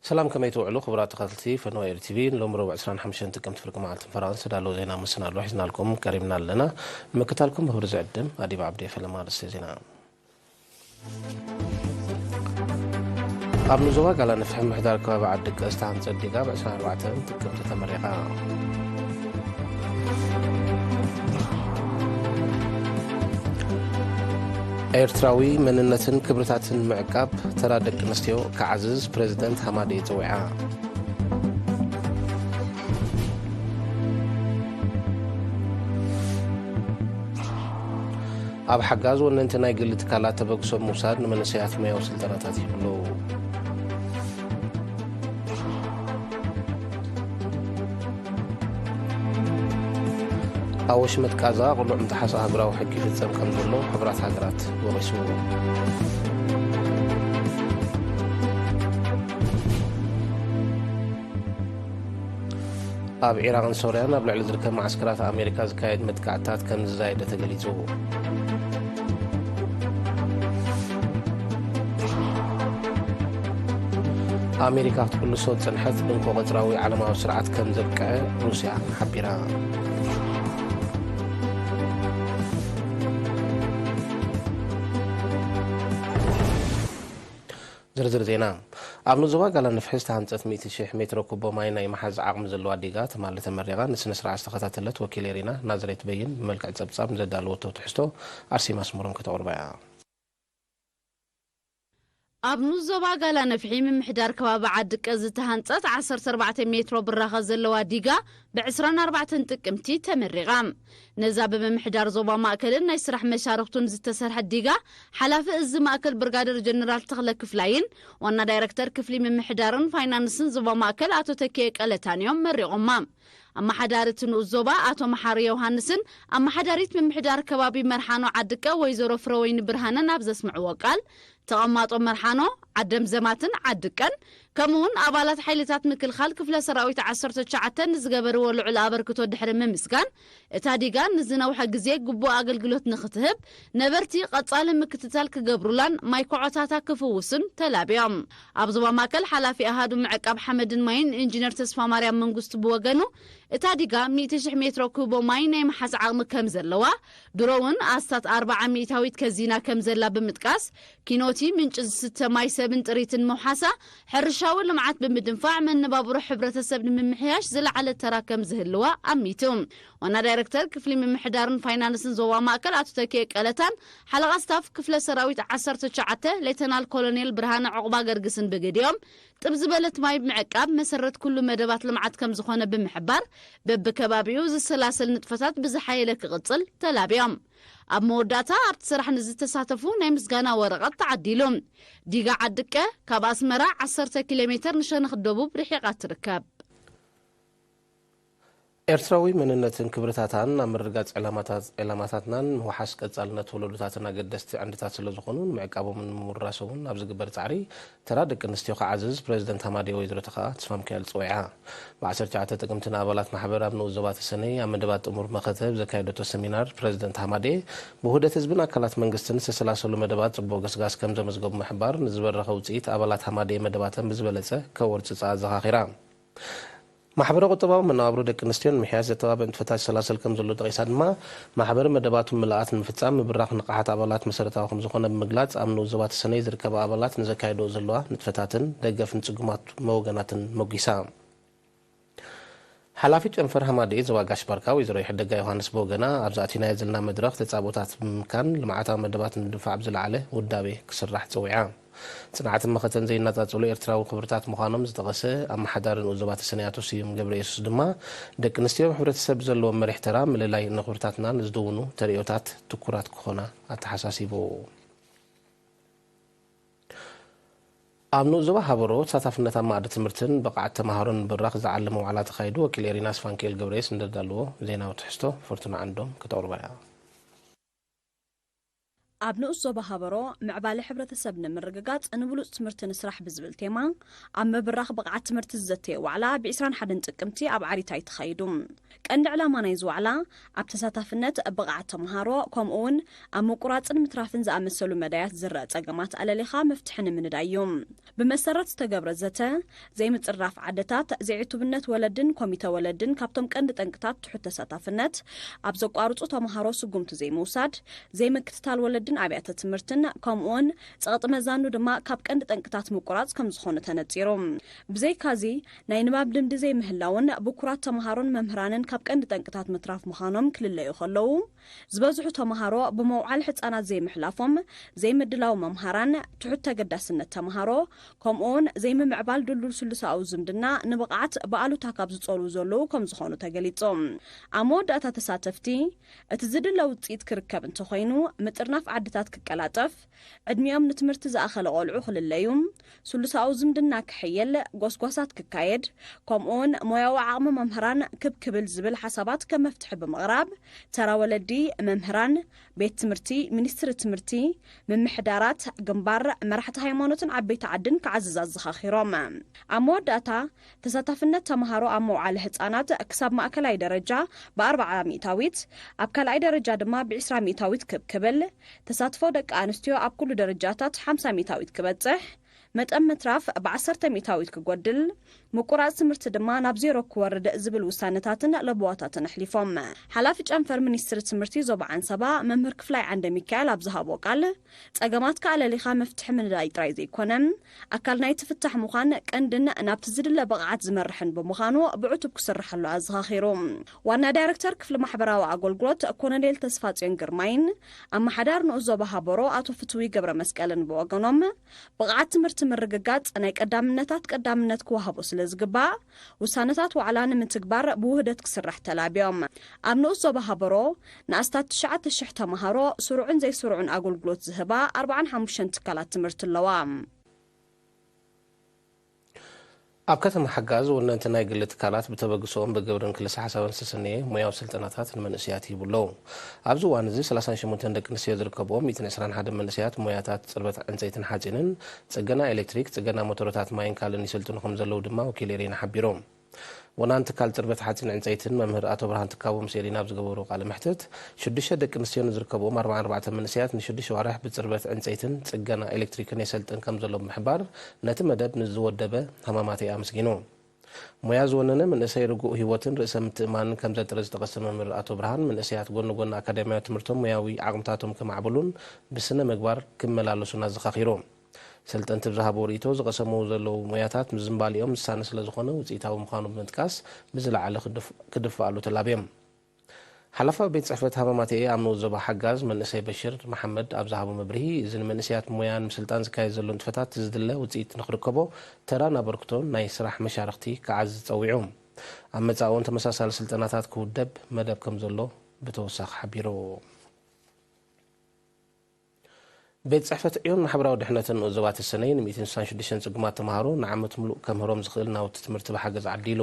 ሰላም፣ ከመይ ትውዕሉ ክቡራት ተኸታተልቲ ፈነወ ኤሪ ቲቪ? ሎሚ ረቡዕ ዕስራን ሓሙሽተን ጥቅምቲ ፍርቂ መዓልቲ ፈረንስ ዳሎ ዜና መሰናድኦ ሒዝናልኩም ቀሪብና ኣለና። ምክታልኩም ብኽብሪ ዝዕድም ኣዲብ ዓብዲ። ፈለማ ኣርእስተ ዜና። ኣብ ንዞባ ጋላ ንፍሒ ምሕዳር ከባቢ ዓዲ ቀስታ ኣንጸዲጋ ብ ዕስራን ኣርባዕተን ጥቅምቲ ተመሪቓ። ኤርትራዊ መንነትን ክብርታትን ምዕቃብ ተራ ደቂ ኣንስትዮ ክዓዝዝ ፕረዚደንት ሃማደኤ ጸዊዓ። ኣብ ሓጋዝ ወነንቲ ናይ ግሊ ትካላት ተበግሶ ምውሳድ ንመንእሰያት ሞያዊ ስልጠናታት ይህብ ኣለዉ። ኣብ ወሽመጥ ቃዛ ቅሉዕ ምጥሓስ ኣህጉራዊ ሕጊ ይፍጸም ከም ዘሎ ሕቡራት ሃገራት ወቒሱ። ኣብ ዒራቕን ሶርያን ኣብ ልዕሊ ዝርከብ መዓስከራት ኣሜሪካ ዝካየድ መጥቃዕትታት ከም ዝዛየደ ተገሊጹ። ኣሜሪካ ክትቅልሶ ዝጸንሐት እንኮ ቀጽራዊ ዓለማዊ ስርዓት ከም ዘብቅዐ ሩስያ ሓቢራ። ዝርዝር ዜና። ኣብ ንዞባ ጋላ ንፍሒ ዝተሃንጸት ሚእቲ ሽሕ ሜትሮ ኩቦ ማይ ናይ መሓዝ ዓቕሚ ዘለዋ ዲጋ ትማሊ ተመሪቓ ንስነ ስርዓት ዝተኸታተለት ወኪል ኤሪና ናዝሬት በይን ብመልክዕ ጸብጻብ ንዘዳለወቶ ትሕዝቶ ኣርሴማ ኣስመሮም ከተቕርባ እያ። ኣብ ንኡስ ዞባ ጋላ ነፍሒ ምምሕዳር ከባቢ ዓዲ ቀ ዝተሃንጸት ዓሰርተ ኣርባዕተ ሜትሮ ብራኸ ዘለዋ ዲጋ ብ ዕስራን ኣርባዕተን ጥቅምቲ ተመሪቓ። ነዛ ብምምሕዳር ዞባ ማእከልን ናይ ስራሕ መሻርኽቱን ዝተሰርሐት ዲጋ ሓላፊ እዚ ማእከል ብርጋደር ጀነራል ተኽለ ክፍላይን ዋና ዳይረክተር ክፍሊ ምምሕዳርን ፋይናንስን ዞባ ማእከል ኣቶ ተኪኤ ቀለታን እዮም መሪቖማ። ኣመሓዳሪ እቲ ንኡስ ዞባ ኣቶ መሓሪ ዮሃንስን ኣመሓዳሪት ምምሕዳር ከባቢ መርሓኖ ዓዲ ቀ ወይዘሮ ፍረወይኒ ብርሃነን ኣብ ዘስምዕዎ ቃል፣ ተቐማጦ መርሓኖ፣ ዓደም ዘማትን ዓዲ ቀን፣ ከምኡውን ኣባላት ሓይልታት ምክልኻል ክፍለ ሰራዊት ዓሰርተ ትሽዓተ ንዝገበርዎ ልዑል ኣበርክቶ ድሕሪ ምምስጋን፣ እታ ዲጋ ንዝነውሐ ግዜ ግቡእ ኣገልግሎት ንኽትህብ ነበርቲ ቀጻሊ ምክትታል ክገብሩላን ማይ ኮዖታታ ክፍውሱን ተላብዮም። ኣብ ዞባ ማእከል ሓላፊ ኣሃዱ ምዕቃብ ሓመድን ማይን ኢንጂነር ተስፋማርያም መንግስቱ ብወገኑ፣ እታ ዲጋ ሚእቲ ሽሕ ሜትሮ ኩቦ ማይ ናይ ምሓዝ ዓቕሚ ከም ዘለዋ፣ ድሮ እውን ኣስታት ኣርብዓ ሚእታዊት ከዚና ከም ዘላ ብምጥቃስ፣ ኪኖቲ ምንጪ ዝስተ ማይ ሰብን ጥሪትን ምውሓሳ፣ ሕርሻዊ ልምዓት ብምድንፋዕ መነባብሮ ሕብረተሰብ ንምምሕያሽ ዝለዓለ ተራ ከም ዝህልዋ ኣሚቱ። ዋና ዳይረክተር ክፍሊ ምምሕዳርን ፋይናንስን ዞባ ማእከል ኣቶ ተኪኤ ቀለታን ሓለቓ ስታፍ ክፍለ ሰራዊት ዓሰርተ ትሽዓተ ሌተናል ኮሎኔል ብርሃነ ዑቕባ ገርግስን ብግዲኦም፣ ጥብ ዝበለት ማይ ምዕቃብ መሰረት ኩሉ መደባት ልምዓት ከም ዝኾነ ብምሕባር፣ በብከባቢኡ ዝሰላሰል ንጥፈታት ብዝሓየለ ክቕጽል ተላብዮም። ኣብ መወዳእታ ኣብቲ ስራሕ ንዝተሳተፉ ናይ ምስጋና ወረቐት ተዓዲሉ። ዲጋ ዓዲ ቀ ካብ ኣስመራ ዓሰርተ ኪሎ ሜተር ንሸነኽ ደቡብ ርሒቓ ትርከብ። ኤርትራዊ መንነትን ክብርታታን ኣብ ምርግጋጽ ዕላማታት-፣ ዕላማታትናን ምውሓስ ቀጻልነት ወለዶታትን ኣገደስቲ ዓንድታት ስለ ዝኾኑ፣ ንምዕቃቦምን ንምውራሶምን ኣብ ዝግበር ጻዕሪ ተራ ደቂ ኣንስትዮ ክዓዝዝ ፕረዚደንት ሃማዴ ወይዘሮ ተኸኣ ተስፋሚካኤል ጸዊዓ። ብ ዓሰርተ ትሽዓተ ጥቅምቲ ንኣባላት ማሕበር ኣብ ንኡስ ዞባ ተሰነይ ኣብ መደባት ጥሙር መኸተ ኣብ ዘካየደቶ ሰሚናር፣ ፕረዚደንት ሃማዴ ብውህደት ህዝብን ኣካላት መንግስትን ዝተሰላሰሉ መደባት ጽቡቕ ገስጋስ ከም ዘመዝገቡ ምሕባር፣ ንዝበረኸ ውጽኢት ኣባላት ሃማዴ መደባተን ብዝበለጸ ከወርጽጻ ኣዘኻኺራ። ማሕበረ ቁጠባዊ መነባብሮ ደቂ ኣንስትዮ ንምሕያሽ ዘተባብዕ ንጥፈታት ይሰላሰል ከም ዘሎ ጠቒሳ ድማ፣ ማሕበር መደባቱ ምልኣት ንምፍጻም ምብራኽ ንቕሓት ኣባላት መሰረታዊ ከም ዝኾነ ብምግላጽ፣ ኣብ ንኡስ ዞባ ተሰነይ ዝርከባ ኣባላት ንዘካየድኦ ዘለዋ ንጥፈታትን ደገፍን ጽጉማት መወገናትን መጒሳ። ሓላፊት ጨንፈር ሃማደኤ ዞባ ጋሽ ባርካ ወይዘሮ ይሕደጋ ዮሃንስ ብወገና፣ ኣብዚ ኣቲናዮ ዘለና መድረኽ ተጻብኦታት ብምምካን ልምዓታዊ መደባት ንምድንፋዕ ብዝለዓለ ውዳቤ ክስራሕ ጸዊዓ። ጽንዓትን መኸተን ዘይነጻጸሉ ኤርትራዊ ክብርታት ምዃኖም ዝጠቐሰ ኣመሓዳሪ ንኡስ ዞባ ተሰነይ ኣቶ ስዩም ገብረየሱስ ድማ፣ ደቂ ኣንስትዮ ኣብ ሕብረተሰብ ዘለዎም መሪሕ ተራ ምልላይ ንክብርታትና ንዝድውኑ ተርእዮታት ትኩራት ክኾና ኣተሓሳሲቡ። ኣብ ንኡስ ዞባ ሃበሮ ተሳታፍነት ኣብ ማእዲ ትምህርትን ብቕዓት ተማሃሮን ምብራኽ ዝዓለመ ዋዕላ ተኻይዱ። ወኪል ኤሪና ስፋንክኤል ገብረየስ እንደዳልዎ ዜናዊ ትሕዝቶ ፍርቱና ዓንዶም ከተቕርባ እያ። ኣብ ንኡስ ዞባ ሃበሮ ምዕባለ ሕብረተሰብ ንምርግጋጽ ንብሉጽ ትምህርቲ ንስራሕ ብዝብል ቴማ ኣብ ምብራኽ ብቕዓት ትምህርቲ ዝዘተየ ዋዕላ ብ ዕስራን ሓደን ጥቅምቲ ኣብ ዓሪታይ ተኻይዱ። ቀንዲ ዕላማ ናይዚ ዋዕላ ኣብ ተሳታፍነት ብቕዓት ተምሃሮ ከምኡ እውን ኣብ ምቁራጽን ምትራፍን ዝኣመሰሉ መዳያት ዝረአ ጸገማት ኣለሊኻ መፍትሒ ንምንዳይ እዩ። ብመሰረት ዝተገብረ ዘተ፣ ዘይምጽርራፍ ዓድታት፣ ዘይዕቱብነት ወለድን ኮሚተ ወለድን ካብቶም ቀንዲ ጠንቅታት ትሑት ተሳታፍነት፣ ኣብ ዘቋርጹ ተምሃሮ ስጉምቲ ዘይምውሳድ፣ ዘይምክትታል ወለድን ኣብያተ ትምህርትን፣ ከምኡውን ጸቕጢ መዛኑ ድማ ካብ ቀንዲ ጠንቅታት ምቁራጽ ከም ዝኾኑ ተነጺሩ። ብዘይካዚ፣ ናይ ንባብ ልምዲ ዘይምህላውን ብኩራት ተምሃሮን መምህራንን ካብ ቀንዲ ጠንቅታት ምትራፍ ምዃኖም ክልለዩ ከለዉ፣ ዝበዝሑ ተምሃሮ ብመውዓል ሕጻናት ዘይምሕላፎም፣ ዘይምድላው መምሃራን፣ ትሑት ተገዳስነት ተምሃሮ፣ ከምኡውን ዘይምምዕባል ድልዱል ስሉሳዊ ዝምድና ንብቕዓት ብኣሉታ ካብ ዝጸልዉ ዘለዉ ከም ዝኾኑ ተገሊጹ። ኣብ መወዳእታ ተሳተፍቲ፣ እቲ ዝድለ ውጽኢት ክርከብ እንተኾይኑ፣ ምጥርናፍ ዓድታት ክቀላጠፍ፣ ዕድሚኦም ንትምህርቲ ዝኣኸለ ቆልዑ ክልለዩ፣ ስሉሳዊ ዝምድና ክሕየል፣ ጎስጓሳት ክካየድ፣ ከምኡውን ሞያዊ ዓቕሚ መምህራን ክብ ክብል ዝብል ሓሳባት ከም መፍትሒ ብምቕራብ፣ ተራ ወለዲ፣ መምህራን፣ ቤት ትምህርቲ፣ ሚኒስትሪ ትምህርቲ፣ ምምሕዳራት፣ ግንባር፣ መራሕቲ ሃይማኖትን ዓበይቲ ዓድን ክዓዝዝ ኣዘኻኺሮም። ኣብ መወዳእታ፣ ተሳታፍነት ተምሃሮ ኣብ መውዓሊ ህጻናት ክሳብ ማእከላይ ደረጃ ብ ኣርብዓ ሚእታዊት፣ ኣብ ካልኣይ ደረጃ ድማ ብ ዕስራ ሚእታዊት ክብ ክብል፣ ተሳትፎ ደቂ ኣንስትዮ ኣብ ኩሉ ደረጃታት ሓምሳ ሚእታዊት ክበጽሕ፣ መጠን ምትራፍ ብ ዓሰርተ ሚእታዊት ክጎድል፣ ምቁራጽ ትምህርቲ ድማ ናብ ዜሮ ክወርድ ዝብል ውሳነታትን ለበዋታትን ኣሕሊፎም። ሓላፊ ጨንፈር ሚኒስትሪ ትምህርቲ ዞባ ዓንሰባ መምህር ክፍላይ ዓንደ ሚካኤል ኣብ ዝሃቦ ቃል፣ ጸገማትካ ኣለሊኻ መፍትሒ ምንዳይ ጥራይ ዘይኮነ፣ ኣካል ናይቲ ፍታሕ ምዃን ቀንድን ናብቲ ዝድለ ብቕዓት ዝመርሕን ብምዃኑ ብዕቱብ ክስርሐሉ ኣዘኻኺሩ። ዋና ዳይረክተር ክፍሊ ማሕበራዊ ኣገልግሎት ኮሎኔል ተስፋጽዮን ግርማይን ኣመሓዳሪ ንኡስ ዞባ ሃበሮ ኣቶ ፍትዊ ገብረ መስቀልን ብወገኖም፣ ብቕዓት ትምህርቲ ምርግጋጽ ናይ ቀዳምነታት ቀዳምነት ክወሃቦ ስለ ዝግባእ፣ ውሳነታት ዋዕላ ንምትግባር ብውህደት ክስራሕ ተላብዮም። ኣብ ንኡስ ዞባ ሃበሮ ንኣስታት ትሽዓተ ሽሕ ተምሃሮ ስሩዕን ዘይስሩዕን ኣገልግሎት ዝህባ ኣርብዓን ሓሙሽተን ትካላት ትምህርቲ ኣለዋ። ኣብ ከተማ ሓጋዝ ወነንቲ ናይ ግሊ ትካላት ብተበግሶኦም ብግብርን ክልሰ ሓሳብን ዝተሰነየ ሞያዊ ስልጠናታት ንመንእሰያት ይህቡ ኣለዉ። ኣብዚ እዋን እዚ ሰላሳን ሸሞንተን ደቂ ኣንስትዮ ዝርከብዎም ሚእትን ዕስራን ሓደን መንእሰያት ሞያታት ጽርበት ዕንጸይትን ሓጺንን፣ ጽገና ኤሌክትሪክ፣ ጽገና ሞተሮታት ማይን ካልእን ይስልጥኑ ከም ዘለዉ ድማ ወኪል ኤሬና ሓቢሩ። ወናን ትካል ጽርበት ሓጺን ዕንጸይትን መምህር ኣቶ ብርሃን ትካቦ ምስ ኤሬና ኣብ ዝገበርዎ ቃለ መሕትት፣ ሽዱሽተ ደቂ ኣንስትዮ ንዝርከብዎም ኣርባዓን ኣርባዕተን መንእሰያት ንሽዱሽተ ኣዋርሕ ብጽርበት ዕንጸይትን ጽገና ኤሌክትሪክን የሰልጥን ከም ዘሎ ብምሕባር፣ ነቲ መደብ ንዝወደበ ሃማማተይ ኣመስጊኑ። ሞያ ዝወነነ መንእሰይ ርጉእ ህይወትን ርእሰ ምትእማንን ከም ዘጥሪ ዝጠቐሰ መምህር ኣቶ ብርሃን፣ መንእሰያት ጎኒ ጎኒ ኣካዳሚያዊ ትምህርቶም ሞያዊ ዓቕምታቶም ከማዕብሉን ብስነ ምግባር ክመላለሱን ኣዘኻኺሩ። ሰልጠንቲ ብዝሃቦ ርእይቶ፣ ዝቐሰምዎ ዘለዉ ሞያታት ምዝንባሊኦም ዝሳነ ስለ ዝኾነ ውፅኢታዊ ምዃኑ ብምጥቃስ፣ ብዝለዓለ ክድፍ-፣ ክድፍኣሉ ተላብዮም። ሓላፋዊ ቤት ጽሕፈት ሃማማተኤ ኣብ ንኡስ ዞባ ሓጋዝ መንእሰይ በሽር መሓመድ ኣብ ዝሃቦ መብርሂ፣ እዚ ንመንእሰያት ሞያ ንምስልጣን ዝካየድ ዘሎ ንጥፈታት ዝድለ ውጽኢት ንኽርከቦ ተራን ኣበርክቶን ናይ ስራሕ መሻርኽቲ ክዓዝዝ ጸዊዑ። ኣብ መጻኢ እውን ተመሳሳሊ ስልጠናታት ክውደብ መደብ ከም ዘሎ ብተወሳኺ ሓቢሩ። ቤት ጽሕፈት ዕዮን ማሕበራዊ ድሕነትን ንኡስ ዞባ ተሰነይ ን ሚእትን ስሳን ሽዱሽተን ጽጉማት ተምሃሮ ንዓመት ምሉእ ከምህሮም ዝኽእል ናውቲ ትምህርቲ ብሓገዝ ዓዲሉ።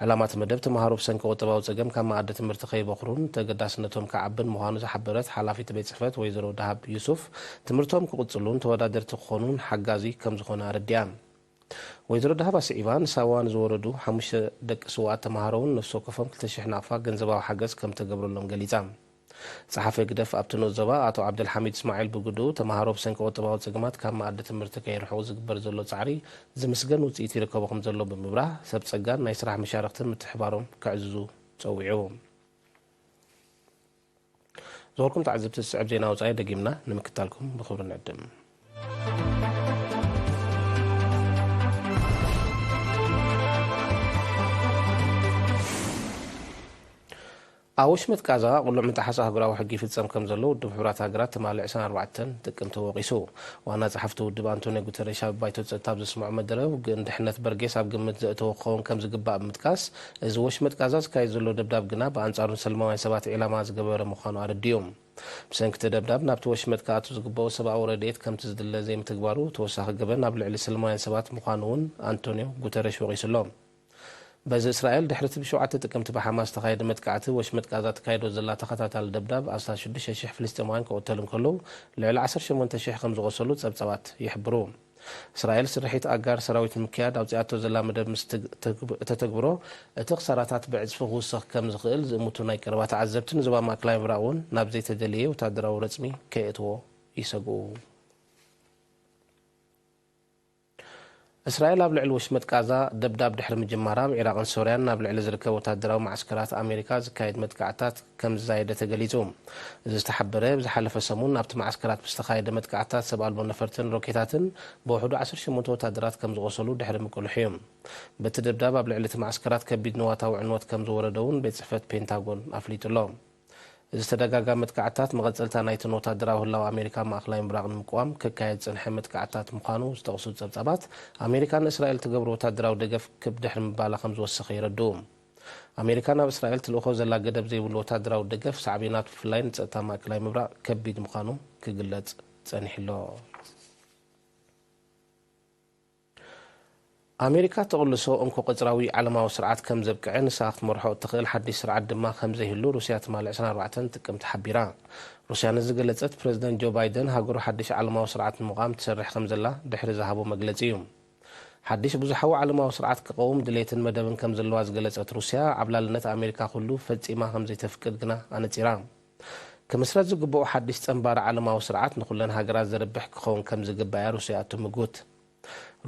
ዕላማ እቲ መደብ፣ ተምሃሮ ብሰንኪ ቁጠባዊ ጸገም ካብ መኣዲ ትምህርቲ ከይበኹሩን ተገዳስነቶም ክዓብን ምዃኑ ዝሓበረት ሓላፊት ቤት ጽሕፈት ወይዘሮ ደሃብ ዩሱፍ፣ ትምህርቶም ክቕጽሉን ተወዳደርቲ ክኾኑን ሓጋዚ ከም ዝኾነ ኣረዲኣ። ወይዘሮ ደሃብ ኣስዒባ፣ ንሳዋ ንዝወረዱ ሓሙሽተ ደቂ ስውኣት ተምሃሮ እውን ነፍሲ ወከፎም ክልተ ሽሕ ናቕፋ ገንዘባዊ ሓገዝ ከም ተገብረሎም ገሊጻ። ጸሓፊ ህግደፍ ኣብቲ ንኡስ ዞባ ኣቶ ዓብደልሓሚድ እስማዒል ብግድኡ፣ ተምሃሮ ብሰንኪ ቁጠባዊ ጸገማት ካብ መኣዲ ትምህርቲ ከይርሕቑ ዝግበር ዘሎ ጻዕሪ ዝምስገን ውጽኢት ይርከቦ ከም ዘሎ ብምብራህ፣ ሰብ ጸጋን ናይ ስራሕ መሻርኽትን ምትሕብባሮም ከዕዝዙ ጸዊዑ። ዝኸበርኩም ተዓዘብቲ፣ ዝስዕብ ዜና ወጻኢ ደጊምና ንምክታልኩም ብኽብሪ ንዕድም። ኣብ ወሽመጥ ጋዛ ቅሉዕ ምጥሓስ ኣህጉራዊ ሕጊ ይፍጸም ከም ዘሎ ውድብ ሕቡራት ሃገራት ትማሊ ዕስራን ኣርባዕተን ጥቅምቲ ወቒሱ። ዋና ጸሓፍቲ ውድብ ኣንቶኒዮ ጉተረሽ ኣብ ባይቶ ጸጥታ ኣብ ዘስምዖ መደረ፣ ውግእን ድሕነት በርጌስ ኣብ ግምት ዘእተወ ክኸውን ከም ዝግባእ ብምጥቃስ፣ እዚ ወሽመጥ ጋዛ ዝካየድ ዘሎ ደብዳብ ግና ብኣንጻሩ ንሰላማውያን ሰባት ዒላማ ዝገበረ ምዃኑ ኣረዲኡ። ብሰንኪ እቲ ደብዳብ ናብቲ ወሽመጥ ክኣቱ ዝግበኦ ሰብኣዊ ረድኤት ከምቲ ዝድለ ዘይምትግባሩ ተወሳኺ ገበን ኣብ ልዕሊ ሰላማውያን ሰባት ምዃኑ እውን ኣንቶኒዮ ጉተረሽ ወቒሱ ኣሎ። በዚ እስራኤል ድሕሪ እቲ ብሸውዓተ ጥቅምቲ ብሓማስ ዝተኻየደ መጥቃዕቲ ወሽመጥ ጋዛ ተካይዶ ዘላ ተኸታታሊ ደብዳብ ኣስታት ሽዱሽተ ሽሕ ፍልስጤማውያን ክቕተሉ እንከለዉ፣ ልዕሊ ዓሰርተ ሸሞንተ ሽሕ ከም ዝቖሰሉ ጸብጻባት ይሕብሩ። እስራኤል ስርሒት ኣጋር ሰራዊት ንምክያድ ኣውጺኣቶ ዘላ መደብ ምስ ትግ-፣ ትግብ-፣ እተተግብሮ፣ እቲ ክሳራታት ብዕጽፊ ክውስኽ ከም ዝኽእል ዝእምቱ ናይ ቀረባ ተዓዘብቲ ንዞባ ማእከላይ ምብራቕ እውን ናብ ዘይተደልየ ወታደራዊ ረጽሚ ከየእትዎ ይሰግኡ። እስራኤል ኣብ ልዕሊ ወሽመጥ ቃዛ ደብዳብ ድሕሪ ምጅማራ፣ ኣብ ዒራቕን ሶርያን ናብ ልዕሊ ዝርከብ ወታደራዊ መዓስከራት ኣሜሪካ ዝካየድ መጥቃዕትታት ከም ዝዛየደ ተገሊጹ። እዚ ዝተሓበረ፣ ብዝሓለፈ ሰሙን ኣብቲ መዓስከራት ብዝተኻየደ መጥቃዕትታት ሰብ ኣልቦ ነፈርትን ሮኬታትን ብውሕዱ ዓሰርተ ሸሞንተ ወታደራት ከም ዝቖሰሉ ድሕሪ ምቅልሑ እዩ። በቲ ደብዳብ ኣብ ልዕሊ እቲ መዓስከራት ከቢድ ንዋታዊ ዕንወት ከም ዝወረደ እውን ቤት ጽሕፈት ፔንታጎን ኣፍሊጡ ኣሎ። እዚ ተደጋጋሚ መጥቃዕትታት መቐጸልታ ናይተን ወታደራዊ ህላወ ኣሜሪካ ኣብ ማእከላይ ምብራቕ ንምቅዋም ክካየድ ዝጸንሐ መጥቃዕትታት ምዃኑ ዝጠቕሱ ጸብጻባት፣ ኣሜሪካ ንእስራኤል ትገብሮ ወታደራዊ ደገፍ ክብ ድሕሪ ምባላ ከም ዝወሰኸ የረድኡ። ኣሜሪካ ናብ እስራኤል ትልእኾ ዘላ ገደብ ዘይብሉ ወታደራዊ ደገፍ ሳዕቤናቱ ብፍላይ ንጸጥታ ማእከላይ ምብራቕ ከቢድ ምዃኑ ክግለጽ ጸኒሑ ኣሎ። ኣሜሪካ እተቕልሶ እንኮ ቅጽራዊ ዓለማዊ ስርዓት ከም ዘብቅዐ፣ ንሳ ክትመርሖ እትኽእል ሓድሽ ስርዓት ድማ ከም ዘይህሉ ሩስያ ትማሊ ዕስራን ኣርባዕተን ጥቅምቲ ሓቢራ። ሩስያ ነዚ ዝገለጸት፣ ፕረዚደንት ጆ ባይደን ሃገሩ ሓድሽ ዓለማዊ ስርዓት ንምቋም ትሰርሕ ከም ዘላ ድሕሪ ዝሃቦ መግለጺ እዩ። ሓድሽ ብዙሓዊ ዓለማዊ ስርዓት ክቐውም ድሌትን መደብን ከም ዘለዋ ዝገለጸት ሩስያ፣ ዓብላልነት ኣሜሪካ ኩሉ ፈጺማ ከም ዘይተፍቅድ ግና ኣነጺራ። ክምስረት ዝግብኦ ሓድሽ ጸንባሪ ዓለማዊ ስርዓት ንኹለን ሃገራት ዘርብሕ ክኸውን ከም ዝግባእ እያ ሩስያ እትምጉት።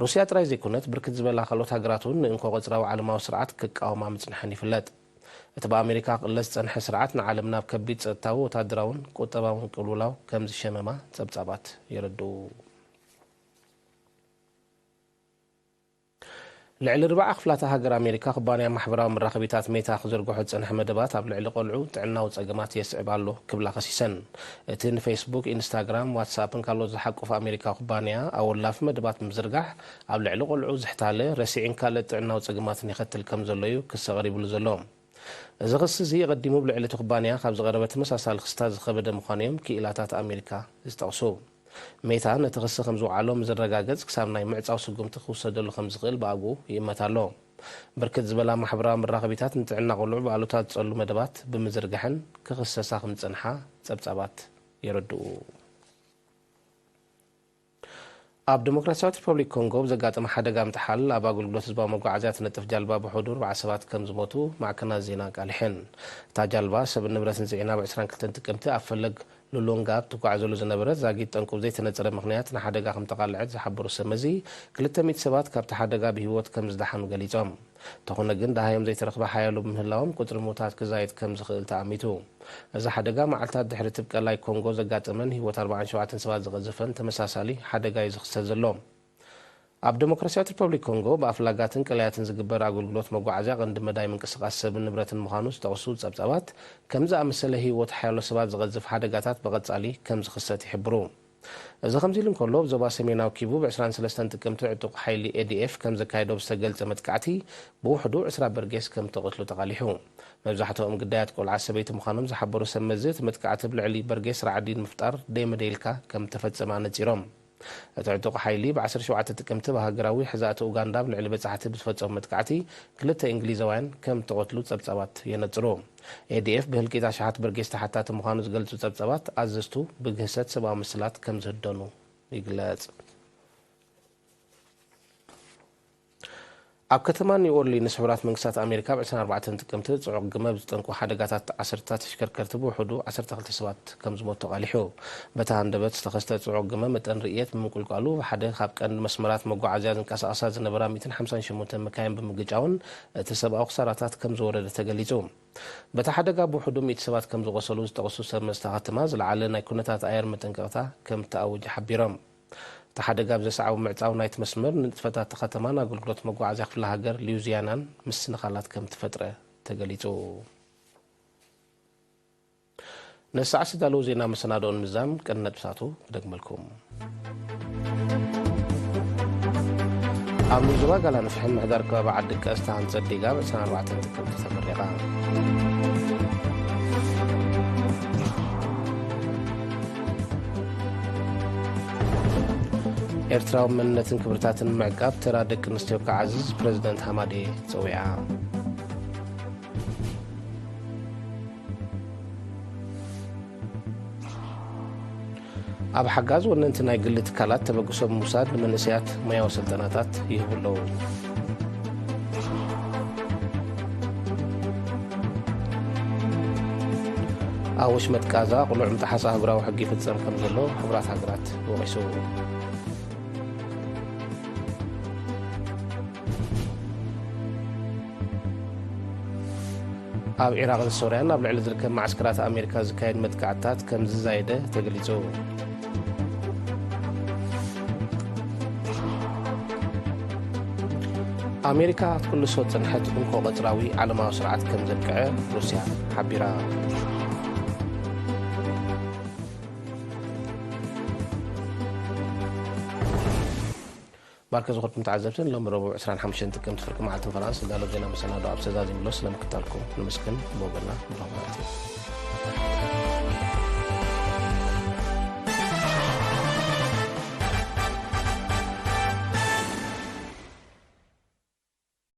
ሩስያ ጥራይ ዘይኮነት፣ ብርክት ዝበላ ካልኦት ሃገራት እውን ንእንኮ ቅጽራዊ ዓለማዊ ስርዓት ክቃወማ ምጽንሐን ይፍለጥ። እቲ ብኣሜሪካ ክቕለስ ዝጸንሐ ስርዓት ንዓለም ናብ ከቢድ ጸጥታዊ፣ ወታደራውን ቁጠባውን ቅልውላው ከም ዝሸመማ ጸብጻባት የረድኡ። ልዕሊ ርብዓ ክፍላተ ሃገር ኣሜሪካ ኩባንያ ማሕበራዊ መራኸቢታት ሜታ ክዝርግሖ ዝጸንሐ መደባት ኣብ ልዕሊ ቆልዑ ጥዕናዊ ጸገማት የስዕብ ኣሎ ክብላ ከሲሰን። እቲ ንፌስቡክ፣ ኢንስታግራም፣ ዋትስኣፕን ካልኦት ዝሓቁፍ ኣሜሪካ ኩባንያ ኣወላፊ መደባት ብምዝርጋሕ ኣብ ልዕሊ ቆልዑ ዝሕታለ ረሲዕን ካልእ ጥዕናዊ ጸገማትን የኸትል ከም ዘሎ እዩ ክሲ ቀሪብሉ ዘሎ። እዚ ክሲ እዚ ኣቐዲሙ ብልዕሊ እቲ ኩባንያ ካብ ዝቐረበ ተመሳሳሊ ክስታት ዝኸበደ ምዃኑ እዮም ክኢላታት ኣሜሪካ ዝጠቕሱ። ሜታ ነቲ ክሲ ከም ዝወዓሎ ምስ ዝረጋገጽ ክሳብ ናይ ምዕጻው ስጉምቲ ክውሰደሉ ከም ዝኽእል ብኣግኡ ይእመት ኣሎ። ብርክት ዝበላ ማሕበራዊ መራኸቢታት ንጥዕና ቆልዑ ብኣሉታ ዝጸሉ መደባት ብምዝርጋሐን ክኽሰሳ ከም ዝጸንሓ ጸብጻባት የረድኡ። ኣብ ዲሞክራሲያዊት ሪፐብሊክ ኮንጎ ብዘጋጠመ ሓደጋ ምጥሓል ኣብ ኣገልግሎት ህዝባዊ መጓዓዝያ ትነጥፍ ጃልባ ብውሑዱ ኣርባዓ ሰባት ከም ዝሞቱ ማዕከናት ዜና ኣቃሊሐን። እታ ጃልባ ሰብን ንብረትን ጽዒና ብ ዕስራን ክልተን ጥቅምቲ ኣብ ፈለግ ሉሉንጋ ኣብ ትጓዓዘሉ ዝነበረት ዛጊት ጠንቁ ብዘይተነጸረ ምኽንያት ንሓደጋ ከም ተቓልዐት ዝሓበሩ ሰብ መዚ፣ ክልተ ሚእቲ ሰባት ካብቲ ሓደጋ ብህይወት ከም ዝደሓኑ ገሊጾም። እንተኾነ ግን ደሃዮም ዘይተረኽበ ሓያሎ ብምህላዎም ቁጽሪ ምዉታት ክዛየድ ከም ዝኽእል ተኣሚቱ። እዚ ሓደጋ መዓልታት ድሕሪ እቲ ኣብ ቀላይ ኮንጎ ዘጋጠመን ህይወት ኣርባዓን ሸውዓተን ሰባት ዝቐዘፈን ተመሳሳሊ ሓደጋ እዩ ዝኽሰት ዘሎ። ኣብ ዲሞክራሲያዊት ሪፐብሊክ ኮንጎ ብኣፍላጋትን ቀላያትን ዝግበር ኣገልግሎት መጓዓዝያ ቀንዲ መዳይ ምንቅስቓስ ሰብን ንብረትን ምዃኑ ዝጠቕሱ ጸብጻባት፣ ከም ዝኣመሰለ ህይወት ሓያሎ ሰባት ዝቐዝፍ ሓደጋታት ብቐጻሊ ከም ዝኽሰት ይሕብሩ። እዚ ከምዚ ኢሉ እንከሎ፣ ኣብ ዞባ ሰሜናዊ ኪቡ ብ ዕስራን ሰለስተን ጥቅምቲ ዕጡቕ ሓይሊ ኤ ዲ ኤፍ ከም ዘካየዶ ብዝተገልጸ መጥቃዕቲ ብውሕዱ ዕስራ በርጌስ ከም ተቐትሉ ተቓሊሑ። መብዛሕትኦም ግዳያት ቆልዓ ሰበይቲ ምዃኖም ዝሓበሩ ሰብ መዚ፣ እቲ መጥቃዕቲ ኣብ ልዕሊ በርጌስ ራዕዲ ንምፍጣር ደይመደይልካ ከም ተፈጸመ ኣነጺሮም። እቲ ዕጡቕ ሓይሊ ብ ዓሰርተ ሸውዓተ ጥቅምቲ ብሃገራዊ ሕዛእቲ ኡጋንዳ ኣብ ልዕሊ በጻሕቲ ብዝፈጸሞ መጥቃዕቲ ክልተ እንግሊዛውያን ከም እተቐትሉ ጸብጻባት የነጽሩ። ኤ ዲ ኤፍ ብህልቂት ኣሽሓት በርጌስ ተሓታቲ ምዃኑ ዝገልጹ ጸብጻባት፣ ኣዘዝቱ ብግህሰት ሰብኣዊ መሰላት ከም ዝህደኑ ይግለጽ። ኣብ ከተማ ኒው ኦርሊንስ ሕቡራት መንግስታት ኣሜሪካ ኣብ ዕስራን ኣርባዕተን ጥቅምቲ ጽዑቕ ግመ ብዝጠንቁ ሓደጋታት ዓሰርተ ተሽከርከርቲ ብውሕዱ ዓሰርተ ክልተ ሰባት ከም ዝሞቱ ተቓሊሑ። በቲ ሃንደበት ዝተኸስተ ጽዑቕ ግመ መጠን ርእየት ብምንቁልቋሉ ሓደ ካብ ቀንዲ መስመራት መጓዓዝያ ዝንቀሳቐሳ ዝነበራ ሚእትን ሓምሳን ሸሞንተን መካይን ብምግጫውን እቲ ሰብኣዊ ክሳራታት ከም ዝወረደ ተገሊጹ። በቲ ሓደጋ ብውሕዱ ሚእቲ ሰባት ከም ዝቖሰሉ ዝጠቕሱ ሰብ መዚ እታ ከተማ፣ ዝለዓለ ናይ ኩነታት ኣየር መጠንቀቕታ ከም እተኣወጀ ሓቢሮም። እቲ ሓደጋ ብዘስዓቦ ምዕጻው ናይቲ መስመር፣ ንንጥፈታት እታ ከተማን ኣገልግሎት መጓዓዝያ ክፍለ ሃገር ሉዊዚያናን ምስንኻላት ከም እተፈጥረ ተገሊጹ። ነዚ ሰዓት ዝተዳለዉ ዜና መሰናድኦን ምዝዛም ቀንዲ ነጥብታቱ ክደግመልኩም። ኣብ ዞባ ጋላ ንፍሒ ምምሕዳር ከባቢ ዓዲ ቀስ ዝተሃንጸት ዲጋ ብ ዕስራን ኣርባዕተን ጥቅምቲ ተመሪቓ። ኤርትራዊ መንነትን ክብርታትን ምዕቃብ ተራ ደቂ ኣንስትዮ ክዓዝዝ ፕረዚደንት ሃማዴ ጸዊዓ። ኣብ ሓጋዝ ወነንቲ ናይ ግሊ ትካላት ተበግሶ ብምውሳድ ንመንእሰያት ሞያዊ ስልጠናታት ይህቡ ኣለዉ። ኣብ ወሽመጥ ቃዛ ቅሉዕ ምጥሓስ ኣህጉራዊ ሕጊ ይፍጸም ከም ዘሎ ሕቡራት ሃገራት ወቒሱ። ኣብ ዒራቕን ሶርያን ኣብ ልዕሊ ዝርከብ መዓስከራት ኣሜሪካ ዝካየድ መጥቃዕትታት ከም ዝዛየደ ተገሊጹ። ኣሜሪካ ክትቅልሶ ዝጸንሐት እንኮ ቀጽራዊ ዓለማዊ ስርዓት ከም ዘብቅዐ ሩስያ ሓቢራ። ባርከ ዝኸድኩም ተዓዘብትን ሎሚ ረቡዕ ዕስራን ሓሙሽተን ጥቅምቲ ፍርቂ መዓልቲ ፈራንስ ዝዳሎ ዜና መሰናዶ ኣብ ሰዛዚምሎ ስለምክታልኩም ንምስክን ብወገና ብረኽባቲ።